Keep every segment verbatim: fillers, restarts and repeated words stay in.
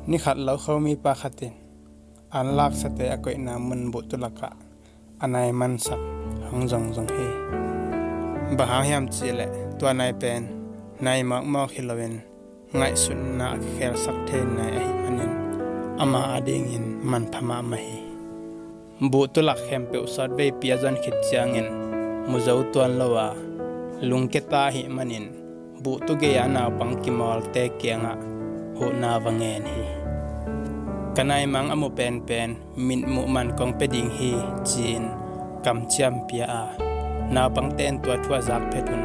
Nikhat lokho mipa khat in an laksate a koihna mun buhtu lakah a nai mansak hong zongzong hi. Bang hang hiam cihleh tua nai pen nai mawkmawk hi loin ngaihsutna a kikhelsak thei nai ahih manin ama adingin manpha mahmah hi. Buhtu lak khempeuh sawtveipi a zon khit ciangin mu zo tuan lo a, lungkia ta ahih manin buhtu gei-a naupang kimawlte kiangah huhna va ngen hi. Ka naimang a mu penpen mitmuh man kong pia ding hi, ci-in kamciam pia a, naupangte in tua thu a zak phetun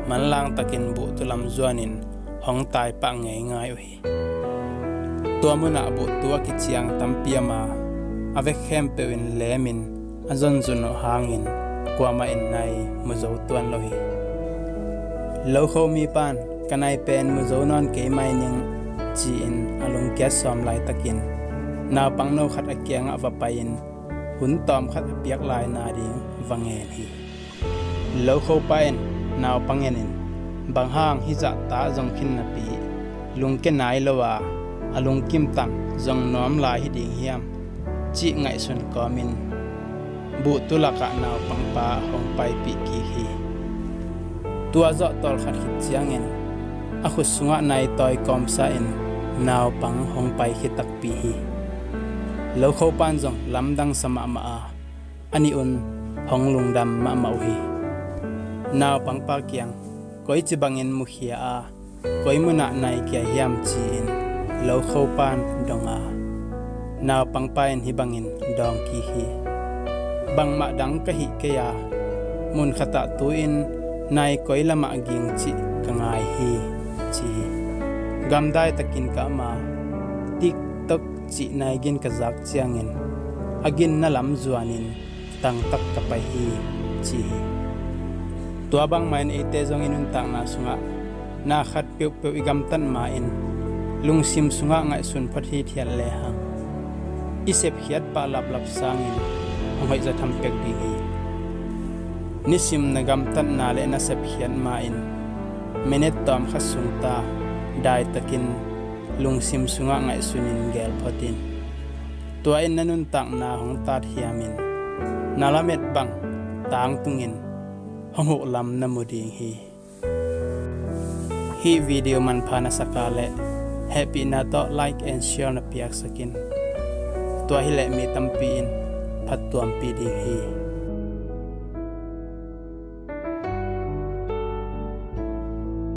manlangtakin buhtu lam zuanin hong taipah ngeingai uh hi. Tua munah buhtu a kiciang tampi om a, a vek khempeuh in lemin a zonzun uh hangin kuamah in nai mu zo tuan lo hi. Lokho mipan ka nai pen mu zo nawn kei mai ning, ci-in a lungkia sawm laitakin naupang no khat a kiangah va pai-in hun tawmkhat a piak laina ding va ngen hi. Lokhopa in naupang enin, "Bang hang hih zahta zong khin napi lungkia nai lo a, a lungkim tang zong nuam lai hi ding hiam?" cih ngaihsun kawmin buhtu lakah naupangpa hong paipih kik hi. Tua zawh tawlkhat khit ciangin a khut sungah nai tawi kawmsa in naupang hong paikhia takpi hi. Lokhopan zong lamdangsa mahmah a, a nih un hong lungdam mahmah uh hi. Naupangpa kiang koici bangin mukhia a, koi munah nai kia hiam, ci-in lokhopan dong a, naupangpa in hih bangin dawng kik hi. "Bangmah dang ka hih kei a, mun khatah tu-in nai koi lamah ging cih ka ngai hi," ci hi. "Gamdai takin ka om a, TikTok cih nai gin ka zak ciangin a ginna lam zuanin tangtak ka pai hi," ci hi. Tua bangmah in eite zong i nuntakna sungah na khat peuhpeuh i gamtat ma-in lungsim sungah ngaihsun phot hithiat lehang i sepkhiat pah laplap sangin hong hoih zaw tham pek ding hi. Nisim na gamtatna le na sepkhiat ma-in minit tawmkhat sungta daitakin lungsim sungah ngaihsunin geel phot in. Tua in na nuntakna hong tat hiamin na lamet bang tangtungin hong huh lam na mu ding hi. Hih video manpha na sak a leh hehpihna tawh like and share na piaksak in. Tua hileh mi tampi in phattuampih ding hi.